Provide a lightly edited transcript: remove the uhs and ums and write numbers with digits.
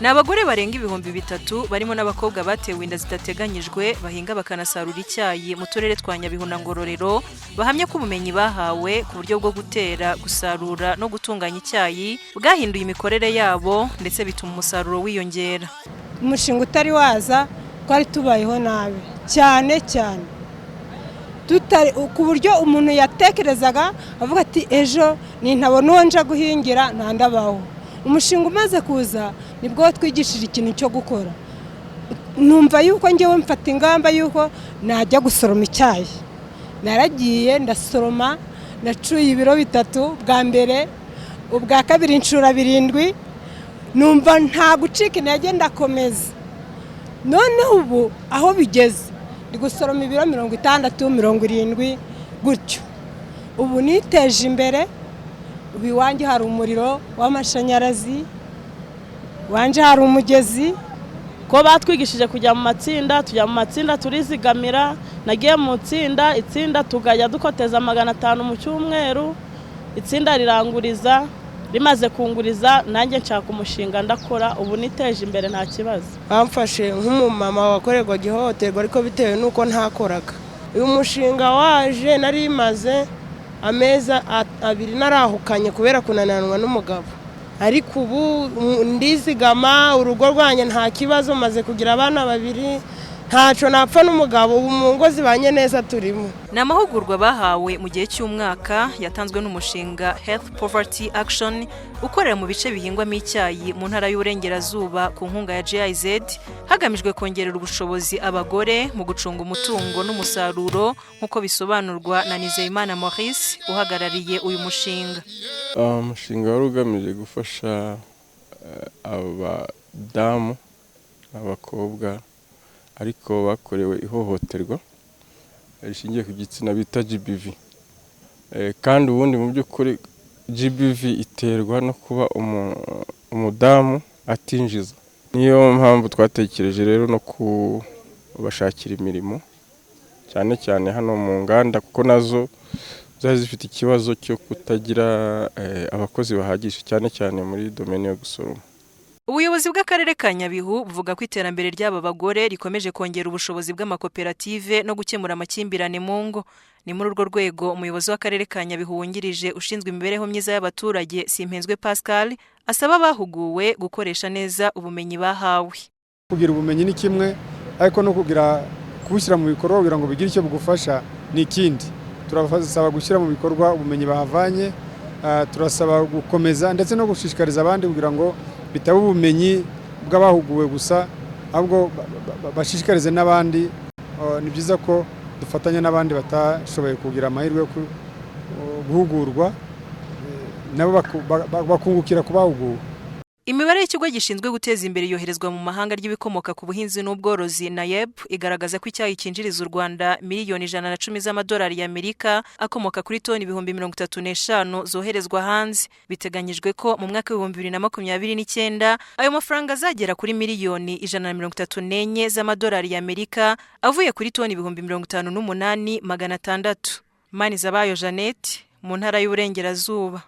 Ni abagore barenga 3000 barimo n'abakobwa batewe inda zidateganyijwe, bahinga bakanasarura icyayi mu turere twa Nyabihu na Ngororero, bahamya ko ubumenyi bahawe ku buryo bwo gutera, gusarura no gutunganya icyayi bwahinduye imikorere yabo, ndetse bituma umusaruro wiyongera. Umushinga utari waza twari tubayeho nabi cyane cyane, ku buryo umuntu yatekerezaga avuga ati: "Ejo nintabona uwo nja guhingira ntandabaho." Umushinga umaze kuza nibwo twigishije ikintu cyo gukora, numva yuko ngewe mfata ingamba yuko najya gusoroma icyayi. Naragiye ndasoroma, nacuye ibiro 3 bwa mbere, ubwa kabiri ncura 7. Numva nta gucika intege, ndakomeza. Noneho ubu aho bigeze ndi gusoroma ibiro 60, 70 gutyo. Ubu niteje imbere, ubu iwanjye hari umuriro w'amashanyarazi, iwanjye hari umugezi. Ko batwigishije kujya mu matsinda, tujya mu matsinda turizigamira. Nagiye mu itsinda, itsinda tukajya dukoteza 500 mu cyumweru. Itsinda riranguriza, rimaze kunguriza nanjye nshaka umushinga ndakora. Ubu niteje imbere, nta kibazo. Bamfashe nk'umumama wakorerwaga ihohoterwa, ariko bitewe n'uko ntakoraga. Uyu mushinga waje nari maze amezi 2 narahukanye kubera kunaniranwa n'umugabo, ariko ubu ndizigama, urugo rwanjye nta kibazo, maze kugira abana babiri, ntacyo napfa n'umugabo. Ubu mu ngo zibanye neza turimo. Ni amahugurwa bahawe mu gihe cy'umwaka, yatanzwe n'umushinga Health Poverty Action ukorera mu bice bihingwamo icyayi mu Ntara y'Uburengerazuba ku nkunga ya GIZ, hagamijwe kongerera ubushobozi abagore mu gucunga umutungo n'umusaruro, nk'uko bisobanurwa na Nizeyimana Maurice uhagarariye uyu mushinga. Umushinga wari ugamije gufasha abadamu, abakobwa ariko bakorewe ihohoterwa rishingiye ku gitsina bita GBV. Kandi ubundi mu by'ukuri GBV iterwa no kuba umudamu atinjiza. Niyo mpamvu twatekereje rero no kubashakira imirimo, cyane cyane hano mu nganda, kuko nazo zari zifite ikibazo cyo kutagira abakozi bahagije, cyane cyane muri domaine yo gusoroma. Ubuyobozi bw'Akarere ka Nyabihu buvuga ko iterambere ry'aba bagore rikomeje kongera ubushobozi bw'amakoperative no gukemura amakimbirane mu ngo. Ni muri urwo rwego umuyobozi w'Akarere ka Nyabihu wungirije ushinzwe imibereho myiza y'abaturage, Simpenzwe Pascal, asaba abahuguwe gukoresha neza ubumenyi bahawe. Kugira ubumenyi ni kimwe, ariko no kugira kubushyira mu bikorwa kugira ngo bigire icyo bugufasha ni ikindi. Turasaba gushyira mu bikorwa ubumenyi bahavanye, turasaba gukomeza ndetse no gushishikariza abandi kugira ngo bitaba ubumenyi bw'abahuguwe gusa, ahubwo bashishikarize n'abandi. Ni byiza ko dufatanya n'abandi batashoboye kugira amahirwe yo guhugurwa, nabo bakungukira ku bahuguwe. Imibare y'ikigo gishinzwe guteza imbere iyoherezwa mu mahanga ry'ibikomoka ku buhinzi n'ubworozi, NAEB, igaragaza ko icyayi cyinjiriza u Rwanda miliyoni 110 z'amadolari y'Amerika akomoka kuri toni 35,000 zoherezwa hanze. Biteganyijwe ko mu mwaka w'2029 ayo mafaranga azagera kuri miliyoni 134 z'amadolari y'Amerika avuye kuri toni 58,600. Manizabayo Jeannette, mu Ntara y'Uburengerazuba.